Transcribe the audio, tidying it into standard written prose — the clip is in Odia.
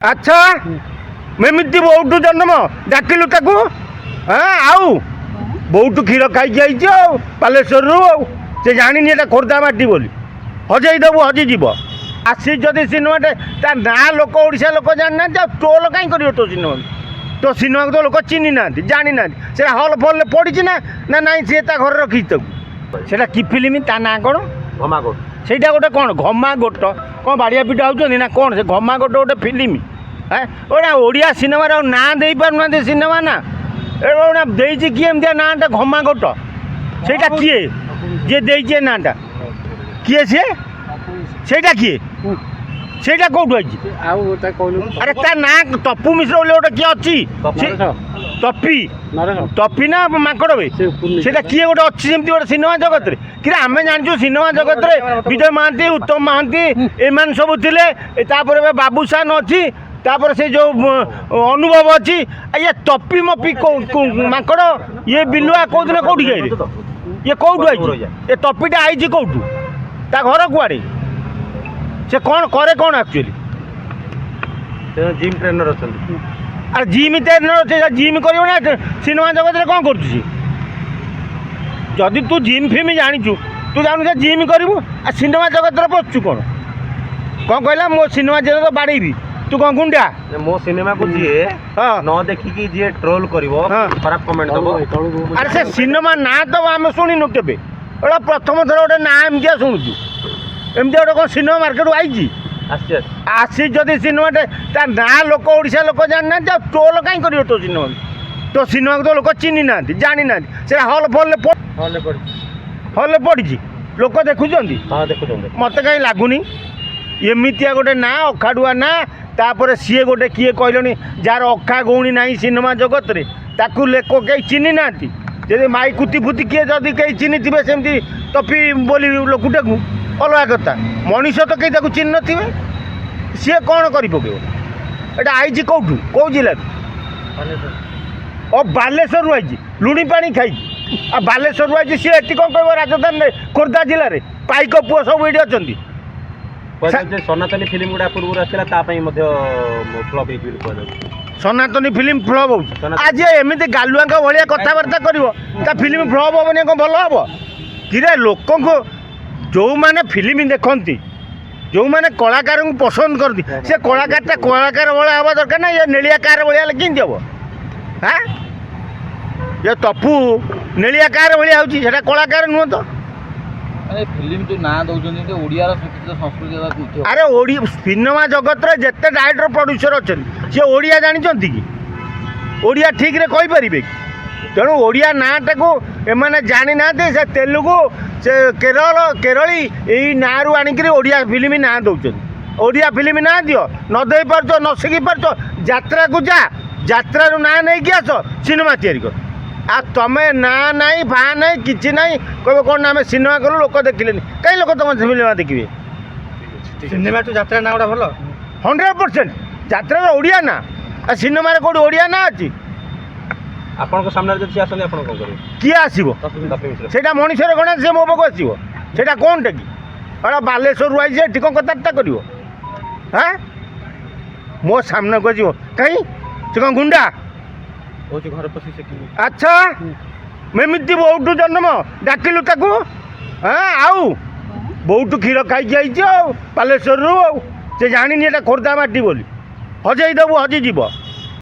ଆଚ୍ଛା, ଏମିତି ବୋଉଠୁ ଜନ୍ମ, ଡାକିଲୁ ତାକୁ। ହଁ, ଆଉ ବୋଉଠୁ କ୍ଷୀର ଖାଇକି ଆଇଛି ଆଉ ବାଲେଶ୍ୱରରୁ, ଆଉ ସେ ଜାଣିନି ଏଇଟା ଖୋର୍ଦ୍ଧା ମାଟି ବୋଲି। ହଜେଇ ଦେବୁ, ହଜିଯିବ। ଆସି ଯଦି ସିନେମାଟେ, ତା ନାଁ ଲୋକ, ଓଡ଼ିଶା ଲୋକ ଜାଣିନାହାନ୍ତି, ଆଉ ଟ୍ରୋଲ କାହିଁ କରିବ ତୋ ସିନେମାକୁ? ତୋ ସିନେମାକୁ ତ ଲୋକ ଚିହ୍ନି ନାହାନ୍ତି, ଜାଣିନାହାନ୍ତି। ସେଇଟା ହଲ୍ ଫଲ୍ରେ ପଡ଼ିଛି ନା ନା ନାଇଁ, ସିଏ ତା ଘରେ ରଖିଛି ତାକୁ। ସେଇଟା କି ଫିଲ୍ମ? ତା ନାଁ କ'ଣ? ଘମାଘୋଟ। ସେଇଟା ଗୋଟେ କ'ଣ ଘମା ଗୋଟ? କ'ଣ ବାଡ଼ିଆ ପିଟା ହେଉଛନ୍ତି ନା କ'ଣ? ସେ ଘମା ଗୋଟ ଗୋଟେ ଫିଲ୍ମ। ଗୋଟେ ଓଡ଼ିଆ ସିନେମାରେ ଆଉ ନାଁ ଦେଇପାରୁନାହାନ୍ତି ସିନେମା ନା। ଏ ଗୋଟେ ଦେଇଛି କିଏ ଏମିତିଆ ନାଁଟା ଘମା ଗୋଟ? ସେଇଟା କିଏ ଯିଏ ଦେଇଛି ଏ ନାଁଟା? କିଏ ସିଏ? ସେଇଟା କିଏ? ସେଇଟା କେଉଁଠୁ ଆଇଛି? ଆଉ ତା କହିଲୁ। ଆରେ, ତା ନାଁ ତପୁ ମିଶ୍ର ବୋଲି ଗୋଟେ କିଏ ଅଛି। ତପି। ନରେଶ। ତପି ନା ମାଙ୍କଡ଼ ବେ? ସେ ଉପରୁ ନେଇଛି। ସେଇଟା କିଏ ଗୋଟେ ଅଛି ସେମିତି ଗୋଟେ ସିନେମା ଜଗତରେ କି? ଆମେ ଜାଣିଛୁ, ସିନେମା ଜଗତରେ ବିଜୟ ମହାନ୍ତି, ଉତ୍ତମ ମହାନ୍ତି, ଏମାନେ ସବୁ ଥିଲେ। ତାପରେ ଏବେ ବାବୁସାନ ଅଛି, ତାପରେ ସେ ଯେଉଁ ଅନୁଭବ ଅଛି। ଇଏ ତପି ମପି ମାଙ୍କଡ଼, ଇଏ ବିଲୁଆ କେଉଁଦିନ କେଉଁଠିକି ଆଇଲେ? ଇଏ କେଉଁଠୁ ଆଇଛି? ଏ ତପିଟା ଆଇଛି କେଉଁଠୁ? ତା ଘର କୁଆଡ଼େ? ସେ କ'ଣ କରେ କ'ଣ ଆକ୍ଚୁଆଲି? ସେ ଜିମ୍ ଟ୍ରେନର ଅଛନ୍ତି। ଆରେ, ଜିମ୍ ଟ୍ରେନର, ସେ ଜିମ୍ କରିବ ନା ସିନେମା ଜଗତରେ କ'ଣ କରୁଛୁ ସେ? ଯଦି ତୁ ଜିମ୍ ଫିମ୍ ଜାଣିଛୁ, ତୁ ଜାଣୁ ସେ ଜିମ୍ କରିବୁ, ଆଉ ସିନେମା ଜଗତରେ ପଶୁଛୁ କ'ଣ? କ'ଣ କହିଲା? ମୋ ସିନେମା ଜଗତ ବାଡ଼େଇବି। ତୁ କ'ଣ ଗୁଣ୍ଡା? ମୋ ସିନେମାକୁ ଯିଏ ନ ଦେଖିକି ଯିଏ ଟ୍ରୋଲ କରିବ, ଖରାପ କମେଣ୍ଟ ଦବ। ତଳକୁ। ଆରେ, ସେ ସିନେମା ନାଁ ତ ଆମେ ଶୁଣିନୁ କେବେ। ଏଇଟା ପ୍ରଥମ ଥର ଗୋଟେ ନାଁ ଏମିତିଆ ଶୁଣୁଛୁ। ଏମିତିଆ ଗୋଟେ କ'ଣ ସିନେମା ମାର୍କେଟକୁ ଆଇଛି? ଆସିଛି, ଆସିଛି। ଆସି ଯଦି ସିନେମାଟେ, ତା ନାଁ ଲୋକ, ଓଡ଼ିଶା ଲୋକ ଜାଣିନାହାନ୍ତି, ଆଉ ଟ୍ରୋଲ କାହିଁ କରିବ ତୋ ସିନେମାକୁ? ତୋ ସିନେମାକୁ ତ ଲୋକ ଚିହ୍ନି ନାହାନ୍ତି, ଜାଣିନାହାନ୍ତି। ସେଇଟା ହଲ୍ ଫଲ୍ରେ ହଲ୍ରେ ପଡ଼ିଛି। ହଲ୍ରେ ପଡ଼ିଛି, ଲୋକ ଦେଖୁଛନ୍ତି? ହଁ, ଦେଖୁଛନ୍ତି। ମୋତେ କାହିଁ ଲାଗୁନି। ଏମିତିଆ ଗୋଟେ ନାଁ, ଅଖାଡ଼ୁଆ ନାଁ। ତାପରେ ସିଏ ଗୋଟେ କିଏ କହିଲେଣି, ଯାହାର ଅଖା ଗଉଣି ନାହିଁ ସିନେମା ଜଗତରେ, ତାକୁ ଲୋକ କେହି ଚିହ୍ନି ନାହାନ୍ତି। ଯଦି ମାଇ କୁତି ଫୁତି କିଏ ଯଦି କେହି ଚିହ୍ନିଥିବେ ସେମିତି ତପି ବୋଲି ଲୋକଟାକୁ, ଅଲଗା କଥା। ମଣିଷ ତ କେହି ତାକୁ ଚିହ୍ନି ନଥିବେ, ସିଏ କ'ଣ କରି ପକେଇବ? ଏଇଟା ଆଇଛି କେଉଁଠୁ? କେଉଁ ଜିଲ୍ଲାରୁ? ଓ, ବାଲେଶ୍ୱରରୁ ଆଇଛି, ଲୁଣି ପାଣି ଖାଇଛି। ଆଉ ବାଲେଶ୍ୱରରୁ ଆଇଛି, ସିଏ ଏଠି କ'ଣ କହିବ ରାଜଧାନୀରେ, ଖୋର୍ଦ୍ଧା ଜିଲ୍ଲାରେ? ପାଇକ ପୁଅ ସବୁ ଏଇଠି ଅଛନ୍ତି। କୁହାଯାଉଛି ଯେ ସନାତନୀ ଫିଲ୍ମ ଗୁଡ଼ା ପୂର୍ବରୁ ଆସିଥିଲା, ତା ପାଇଁ ମଧ୍ୟ ଫ୍ଲପ୍ ହେଇଛି ବୋଲି କୁହାଯାଉଛି। ସନାତନୀ ଫିଲ୍ମ ଫ୍ଲପ୍ ହେଉଛି? ସନାତନୀ। ଆଜି ଏମିତି ଗାଲୁଆଙ୍କ ଭଳିଆ କଥାବାର୍ତ୍ତା କରିବ, ତା ଫିଲ୍ମ ଫ୍ଲପ୍ ହେବନି, କ'ଣ ଭଲ ହେବ କିରେ? ଲୋକଙ୍କୁ, ଯେଉଁମାନେ ଫିଲ୍ମ ଦେଖନ୍ତି, ଯେଉଁମାନେ କଳାକାରଙ୍କୁ ପସନ୍ଦ କରନ୍ତି, ସେ କଳାକାରଟା କଳାକାର ଭଳିଆ ହେବା ଦରକାର ନା। ଇଏ ନେଳିଆ କାର ଭଳିଆ ହେଲେ କେମିତି ହେବ? ହାଁ, ଏ ତପୁ ନେଳିଆ କାର ଭଳିଆ ହେଉଛି, ସେଇଟା କଳାକାର ନୁହଁ ତ? ମାନେ ଫିଲ୍ମ ଯୋଉ ନାଁ ଦଉଛନ୍ତି ଯେ ଓଡ଼ିଆର ସ୍ୱୀକୃତ ସଂସ୍କୃତି ନଥିବ। ଆରେ, ସିନେମା ଜଗତରେ ଯେତେ ଡାଇରେକ୍ଟର, ପ୍ରଡ୍ୟୁସର ଅଛନ୍ତି, ସିଏ ଓଡ଼ିଆ ଜାଣିଛନ୍ତି କି? ଓଡ଼ିଆ ଠିକ୍ରେ କହିପାରିବେ କି? ତେଣୁ ଓଡ଼ିଆ ନାଁଟାକୁ ଏମାନେ ଜାଣିନାହାନ୍ତି। ସେ ତେଲୁଗୁ, ସେ କେରଳ, କେରଳୀ, ଏଇ ନାଁରୁ ଆଣିକିରି ଓଡ଼ିଆ ଫିଲ୍ମ ନାଁ ଦେଉଛନ୍ତି। ଓଡ଼ିଆ ଫିଲ୍ମ ନାଁ ଦିଅ, ନ ଦେଇପାରୁଛ, ନ ଶିଖିପାରୁଛ, ଯାତ୍ରାକୁ ଯା, ଯାତ୍ରାରୁ ନାଁ ନେଇକି ଆସ, ସିନେମା ତିଆରି କର। ଆଉ ତମେ ନାଁ ନାହିଁ, ଫାଁ ନାହିଁ, କିଛି ନାହିଁ, କହିବ କ'ଣ ନା ଆମେ ସିନେମା କଲୁ, ଲୋକ ଦେଖିଲେନି। କାହିଁ ଲୋକ ତମ ସିନେମା ଦେଖିବେ? ସିନେମାଠୁ ଯାତ୍ରା ନାଁ ଗୁଡ଼ା ଭଲ। 100%। ଯାତ୍ରାର ଓଡ଼ିଆ ନା, ଆଉ ସିନେମାରେ କେଉଁଠି ଓଡ଼ିଆ ନାଁ ଅଛି? ଆପଣଙ୍କ ସାମ୍ନାରେ ଯଦି ସିଏ ଆସନ୍ତି, ଆପଣ କ'ଣ କରିବେ? କିଏ ଆସିବ? ତପି ମିଶ୍ର। ସେଇଟା ମଣିଷର ଗଣା? ସେ ମୋ ପାଖକୁ ଆସିବ? ସେଇଟା କ'ଣଟା କି? ଏଇଟା ବାଲେଶ୍ୱରରୁ ଆଇଛି, ଏଠି କ'ଣ କଥାବାର୍ତ୍ତା କରିବ? ହାଁ, ମୋ ସାମ୍ନାକୁ ଆସିବ କାହିଁ? ସେ କ'ଣ ଗୁଣ୍ଡା? କହୁଛି ଘରେ ପଶି ସେ। ଆଚ୍ଛା, ଏମିତି ବୋଉଠୁ ଜନ୍ମ, ଡାକିଲୁ ତାକୁ। ହଁ, ଆଉ ବୋଉଠୁ କ୍ଷୀର ଖାଇକି ଆଇଛି ଆଉ ବାଲେଶ୍ୱରରୁ, ଆଉ ସେ ଜାଣିନି ଏଇଟା ଖୋର୍ଦ୍ଧା ମାଟି ବୋଲି। ହଜେଇ ଦେବୁ, ହଜିଯିବ।